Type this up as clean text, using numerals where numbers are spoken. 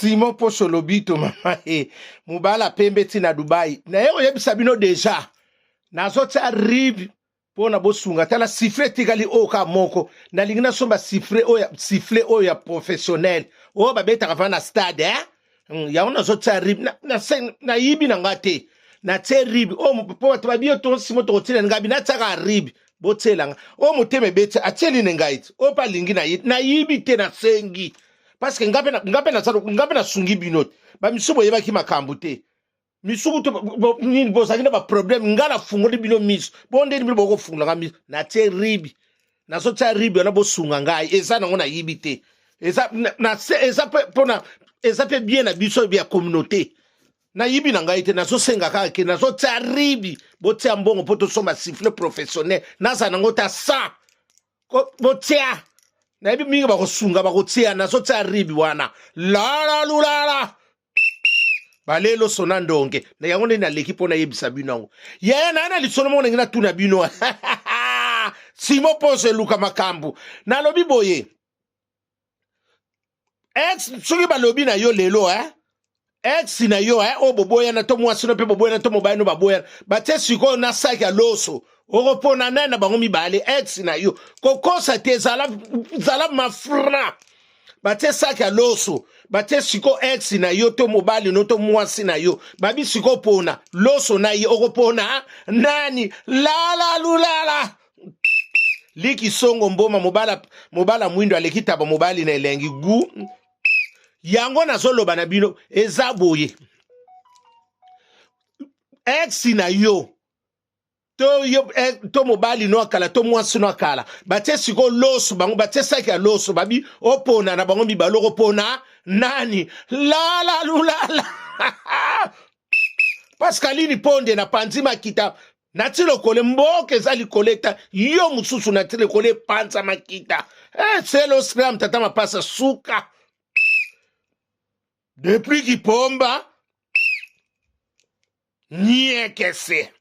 Simon Posho Lobito mama e mobala pembe ti na Dubai. Naye koyebisa bino deja nazotia rive mpo na bosunga. Tala sifflet etikali oyo kaka moko, nalingi nasomba sifflet oyo, sifflet oyo ya professionnel oyo babetaka va na stade eh? Yango nazotia rive nayibi na nga te, natie ribe oyo mpo bato babi yo to simo tokotiela ngai bi natiaka ribe botiela nga oyo motema ebeti atieli ne ngai ti oyo mpe alingi na ye nayibi te nasengi parce que nga mpe nga mpe nasungi bino te bamisusu boyebaki makambo te misusu to nini bozalaki na baproblème nga nafungoli bino miso bo ndeni bino bokofungola nga miso natie ribi nazotia ribi wana bosunga ngai eza nango nayibi te eza na, eza mpe mpona eza mpe bien na biso ya communauté nayibi na ngai te nazosenga kaka ke nazotia ribi botia mbongo mpo tosomba siffle professionnel nazala nango ta 100 botia nayebi mingi bakosunga bakotia nazotia ribi wana lala lulala balelo sona ndonge na yango nde naleki mpo nayebisa bino yango yaya naa na lisolo moko ndenge natuna bino simo poso eluka makambo nalobi boye ex soki balobi na yo lelo eh? ex na yo eh? oyo boboyana to mwasi no mpe boboyana to mobali no baboyana batie sikoyo na saki ya loso okopona nani na bango mibale ex na yo kokosa te zala, zala mafra batie saki ya loso batie siko ex na yo to mobali no to mwasi na yo babi siko pona loso na ye okopona nani lala lulala liki songo mboma mobala, mobala mwindo aleki taba mobali na elengi gu yango nazoloba na bino eza boye ex na yo to yo eh, to mobali no akala to mwasi no akala batie sikoyo loso bango batie saki ya loso babi opona na bango mibale okopona nani lala lulala pascaline ponde na panzi makita nati lokole mboka eza likolo eta yo mosusu nati lokole epanza makita eh, selo scram tata mapasa suka depuis kipomba niekese.